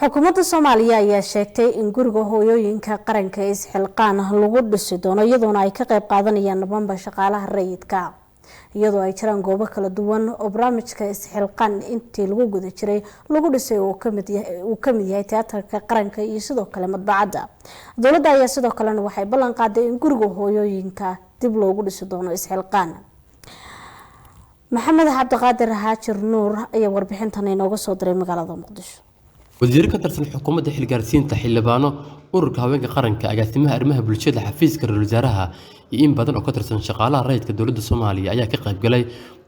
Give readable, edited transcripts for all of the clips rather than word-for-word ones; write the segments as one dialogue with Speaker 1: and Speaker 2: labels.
Speaker 1: Xukuumadda Soomaaliya ayaa sheegtay in guriga hooyooyinka qaranka Isxilqaan lagu dhisi doono, iyadoona ay ka qeyb qaadanayaan dhammaanba shaqaalaha rayidka, iyadoo ay jiraan goobo kala duwan oo barnaamijka Isxilqaan intii lagu guda jiray lagu dhisay, uu kamid yahay Tiyaatarka Qaranka iyo sidoo kale madbacadda dowladda. Ayaa sidoo kalena waxay ballan qaaday in guriga hooyooyinka dib loogu dhisi doono Isxilqaan. Maxamed Cabdiqaadir Haajir Nuur ayaa warbixintan inooga soo diray magaalada Muqdisho.
Speaker 2: Wasiiro ka tirsan xukuumadda xilgaarsiinta, xildhibaano, Ururka Haweenka Qaranka, agaasimaha arrimaha bulshada xafiiska ra-iisul wasaaraha iyo in badan oo ka tirsan shaqaalaha rayidka dowladda Soomaaliya ayaa ka qaybgalay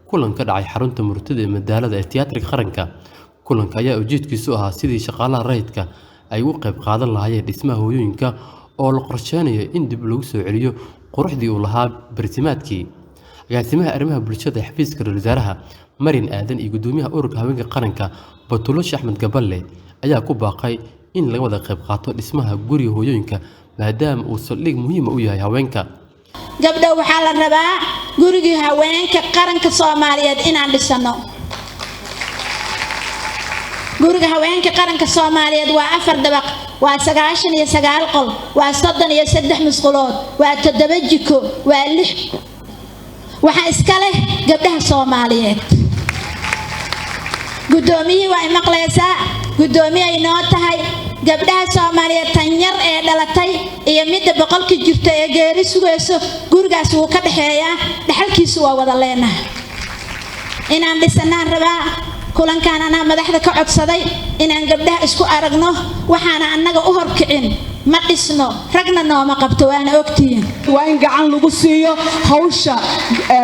Speaker 2: kulan ka dhacay xarunta murtida ee madaalada ee Tiyaatarka Qaranka. Kulanka ayaa ujeedkiisu ahaa sidii shaqaalaha rayidka ay uga qayb qaadan lahaayeen dhismaha hooyooyinka oo la qorsheynayo in dib lagu soo celiyo quruxdii uu lahaa barsimaadkii. Agaasimaha arrimaha bulshada ee xafiiska ra-iisul wasaaraha, Marin Aadan, iyo gudoomiyaha Ururka Haweenka Qaranka, Batulosh Axmed Gaballe, ayaa ku baaqay in laga wada qayb qaato dhismaha guriga hooyooyinka, maadaama uu saldhig muhiima u yahay haweenka.
Speaker 3: Gabdho, waxaa la rabaa gurigii haweenka qaranka Soomaaliyeed inaan dhisano. Guriga haweenka qaranka Soomaaliyeed waa 4 dabaq, waa 99 qol, waa 33 musqulood, waa 7 jiko, waa lix. Waxaa iska leh gabdhaha Soomaaliyeed. Guddoomiyihii waa imaqlaysaa, guddoomiye ay noo tahay. Gabdhaha Soomaaliyeed, tan yar ee dhalatay iyo midda 100-ka jirta ee geeri sugayso, gurigaas wuu ka dhexeeyaa, dhaxalkiisu waa wada leenahay. Inaan dhisanaan rabaa. Kulankaan anaa madaxda ka codsaday inaan gabdhaha isku aragno. Waxaana annaga u horkicin ma dhisno, ragna nooma qabto, waana ogtihiin.
Speaker 4: Waa in gacan lagu siiyo hawsha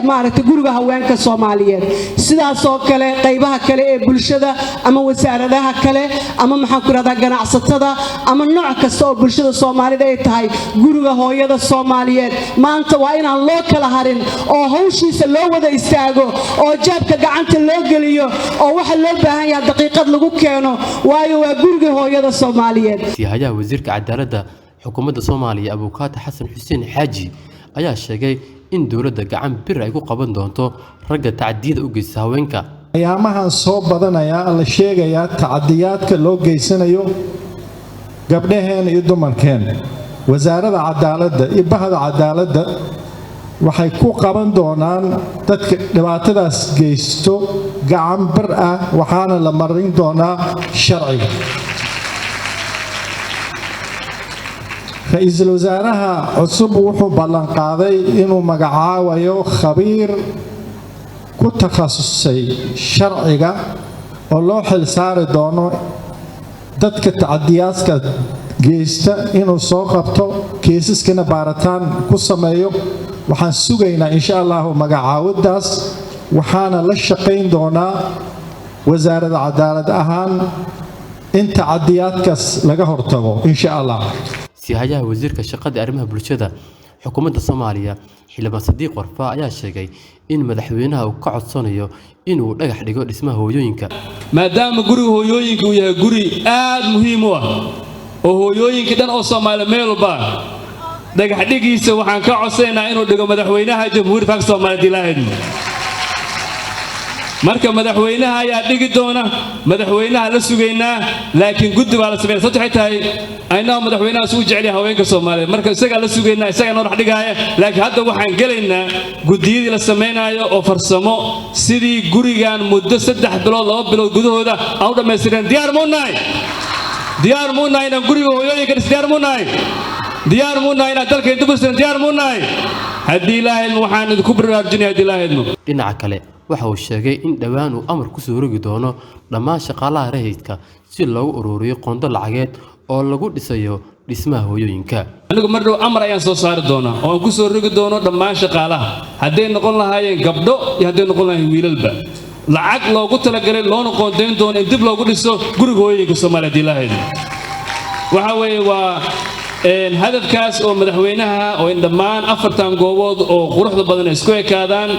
Speaker 4: maaragtay guriga haweenka Soomaaliyeed. Sidaasoo kale qaybaha kale ee bulshada ama wasaaradaha kale ama, maxaan ku rahdaa, ganacsatada ama nooc kasta oo bulshada Soomaalida ay tahay, guriga hooyada Soomaaliyeed maanta waa inaan loo kala harin oo hawshiisa loo wada istaago oo jeebka gacanta loo geliyo oo waxa loo baahan yahay daqiiqad lagu keeno, waayo waa guriga hooyada Soomaaliyeed.
Speaker 2: Sihayaha wasiirka cadaaladda xukuumadda Soomaaliya, Abukaata Xasan Xuseen Xaaji, ayaa sheegay in dowladda gacan bir ay ku qaban doonto ragga tacadiyada u geysta haweenka.
Speaker 5: Ayaamahan soo badanayaa la sheegayaa tacadiyaadka loo geysanayo gabdhaheen iyo dumarkeen. Wasaaradda cadaaladda iyo bahda cadaaladda waxay ku qaban doonaan dadka dhibaatadaas geysto gacan bir ah, waxaana la marin doonaa sharciga. Ra-iisul wasaaraha cusub wuxuu ballanqaaday inuu magacaabayo khabiir ku takhasusay sharciga oo loo xil saari doono dadka tacadiyaadka geysta inuu soo qabto, kiisaskana baaritaan ku sameeyo. Waxaan sugaynaa, insha Allahu, magacaawadaas, waxaana la shaqayn doonaa wasaaradda cadaalad ahaan in tacadiyaadkaas laga hortago, insha Allah.
Speaker 2: Sihayaha wasiirka shaqada arrimaha bulshada xukuumadda Soomaaliya, xildhibaan Sadiiq Warfaa, ayaa sheegay in madaxweynaha uu ka codsanayo inuu dhagax dhigo dhismaha hooyooyinka.
Speaker 6: Maadaama guriga hooyooyinka uu yahay guri aad muhiim u ah oo hooyooyinka dhan oo Soomaaliya meel walba, dhagax dhigiisa waxaan ka codsanaynaa inuu dhigo madaxweynaha Jamhuuriyadda Federaalka Soomaaliya dilaahedna. Marka madaxweynaha ayaa dhigi doona, madaxweynaha la sugaynaa, laakiin guddi baa la sameynaa. Sababta waxay tahay aynaa madaxweynahaas u jecel yahay haweenka Soomaaliyeed. Marka isagaa la sugaynaa, isagaa noo dhex dhigaaya, laakiin hadda waxaan gelaynaa guddiyadii la samaynayo oo farsamo sidii gurigan muddo 3 bilood, 2 bilood gudahooda aan u dhammaystireen. Diyaar muu nahay? Diyaar muu nahay inaan guriga hooyooyinka dhis? Diyaar muu nahay? Diyaar muu nahay inaan dalka intu diyaar muu nahay? Haddii Ilaahayadmo, waxaan idinku baraarujinaya haddii Ilaahayadmo.
Speaker 2: Dhinaca kale, waxa uu sheegay in dhowaan uu amar ku soo rogi doono dhammaan shaqaalaha rayidka si loogu ururiyo qondo lacageed oo lagu dhisayo dhismaha hooyooyinka.
Speaker 6: Anigu mar dhow amar ayaan soo saari doonaa oo aan ku soo rogi doono dhammaan shaqaalaha, hadday noqon lahaayeen gabdho iyo hadday noqon lahaayeen wiilalba, lacag loogu talagalay loona qoondayn doono in dib loogu dhiso guriga hooyooyinka Soomaaliya haddii Ilaahaydo. Waxa weeye waa hadafkaas oo madaxweynaha oo in dhammaan 4-tan goobood oo quruxda badan ay isku ekaadaan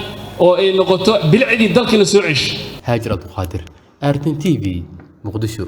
Speaker 6: oo ay noqoto bilicdii dalkii la soo cesho.
Speaker 2: Haajir Abduqaadir, Artin TV, Muqdisho.